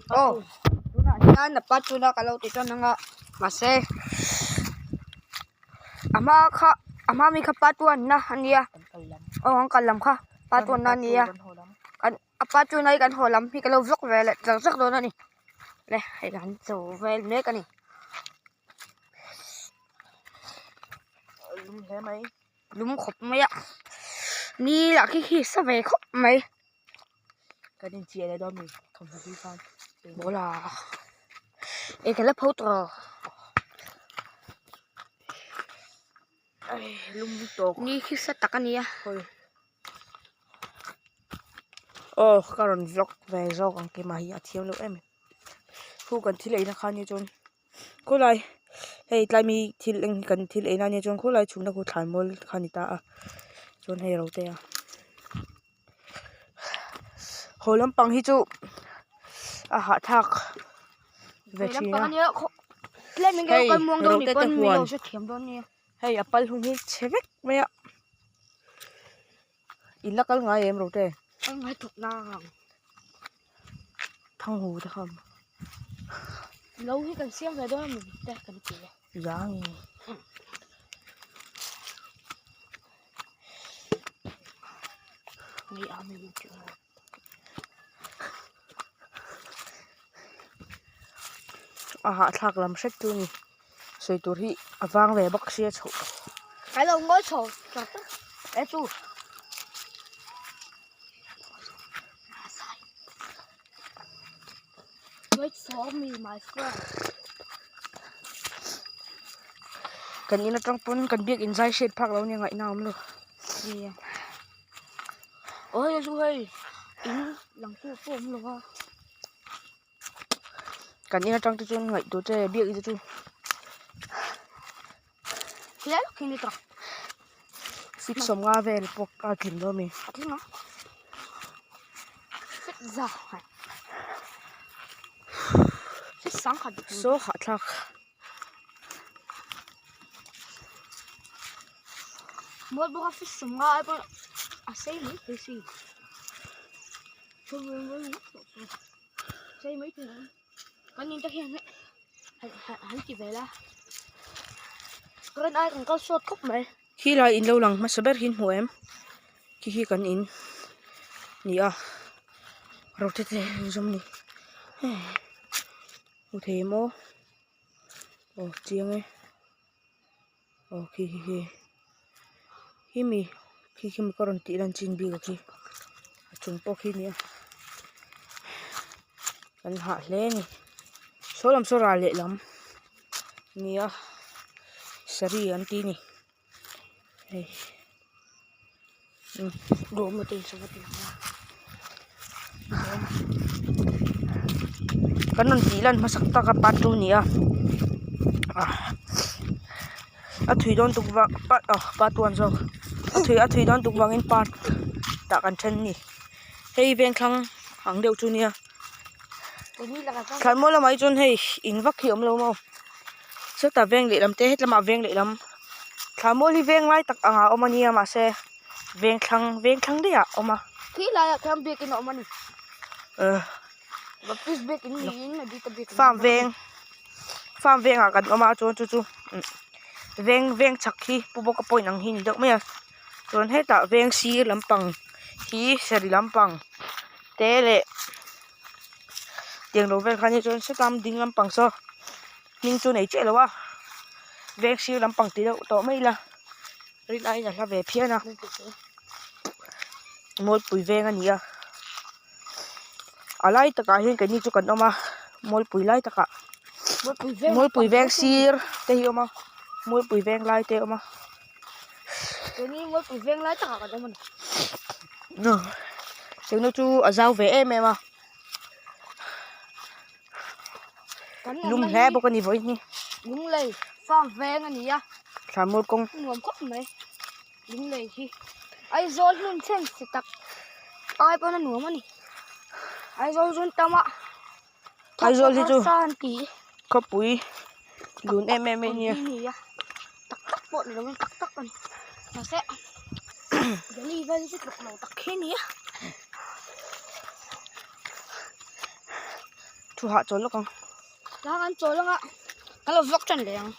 Aw tunah hian a part two na ka lo ti tan anga mahse a hma kha a hma mi kha part one na a nia aw an kal lam kha part one na a nia kan a part two na hi kan haw lam hi ka lo vlog ve leh chak chak dawn a ni le hei kan cho vel mek a ni. Lum hle mai. Lum khawp mai a ni lah khi khi sa ve khawp mai. Kan inchiah leh dawn mi thawmhnaw hlui khan. Bola e ka la pho tawh. Ai lum tawk. Ni khi sa tak a nia. Hawi. Aw ka rawn vlog ve zawk ang keimah hi a thiam loh em. Khu kan thil eina kha nia chuan khawlai hei tlai mi thil eng kan thil eina nia chuan khawlai chhungna khu thlan mual kha a ni ta a chuan hei ro te a haw lampang hi chu a hahthlak ve thin a hei rote te huan hei a pal hung hi chhe vek mai a in la kal ngai em rote. Thang hu te kha Lo hi kan siam ve dawn a mi te kan ti a. Zang i. Ngai a mi chu. A hahthlak lam hret chu a ni. Sawi tur hi a vang ve bawk sia chhoh. Ka lo ngawi chho tak tak e chu. Wait for me my friend. Kan in atang pawn kan biak in zai hriat phak lo nia ngaihna awm lo. Nia. Aw hei chu hei in lang pawh pawh awm lo a. Kan in atang te chuan ngaihtuah che biak in te chu. Helai lawk hi ni tawh. Six sawmnga vel pawh a tling dawn a mi. A tling ang. Six za. Six sangkhat. Saw hahthlak. Mual bawk a fish sawmnga ai pawn a sei mai thei si. Sei mai thei ang. Kan in te hian han ti vel a. Ran ai kan kal sawt khawp mai. Khi lai in lo lang hmasa ber hi hmu em? Khi khi kan in ni a. Rote te an zawm ni. Hmu thei em aw? Aw chiang e. Aw khi khi khi khi mi khi khi mi ka rawn tih lan chin bik a khi a chung pawh khi a ni a kan hah hle a ni saw lam saw ral lehlam a ni a saree an ti a ni hei. Kan rawn tih lan hmasak tak a part two a ni a a thui dawn tuk vang part aw part one zawk a thui a thui dawn tuk vangin part tah kan then a ni hei vengthlang ang deuh chu nia thlanmual lamah hi chuan hei in vak hi a awm lo maw sawtah veng lehlam te hetlamah veng lehlam thlanmual hi veng lai tak angah a awm a nia mahse. Veng thlang veng thlang daih ah a awm a. Khi laiah khian biakin a awm a ni. Eh. Baptist biakin niin a bik a biakin. Farm veng farm vengah kan awm a chuan chu chu veng veng chhak hi pu bawka point ang hi ni deuh mai a chuan hetah veng sir lampang hi saree lampang te leh tiang lo vel kha nia chuan sawta ding lampang saw hming chu nei chiah lo a veng sir lampang ti deuh tawh mai ila. Rin aiin a hla ve phian a Mualpui veng a ni a a lai takah hian keini chu kan awm a Mualpui lai takah Mualpui veng sir te hi a awm a Mualpui veng lai te a awm a keini Mualpui veng lai takah kan awm a ni chengnu chu a zau ve em em a lum hle bawk a ni vawiin hi lunglei farm veng a ni a thlanmual kawng nuam khawp mai lunglei hi Aizawl hmun chhen si tak ai pawn a nuam a ni Aizawl zun tam a Aizawl hi chu sa an ti khawpui lun em em mai a ni a tak tak pawh ni lovin tak tak a ni mahse Delhi vel hi chu tluk lo tak khi a ni a. Thu hah chawl lawk ang. Tah kan chawl ang a, kan lo vlog tan leh ang.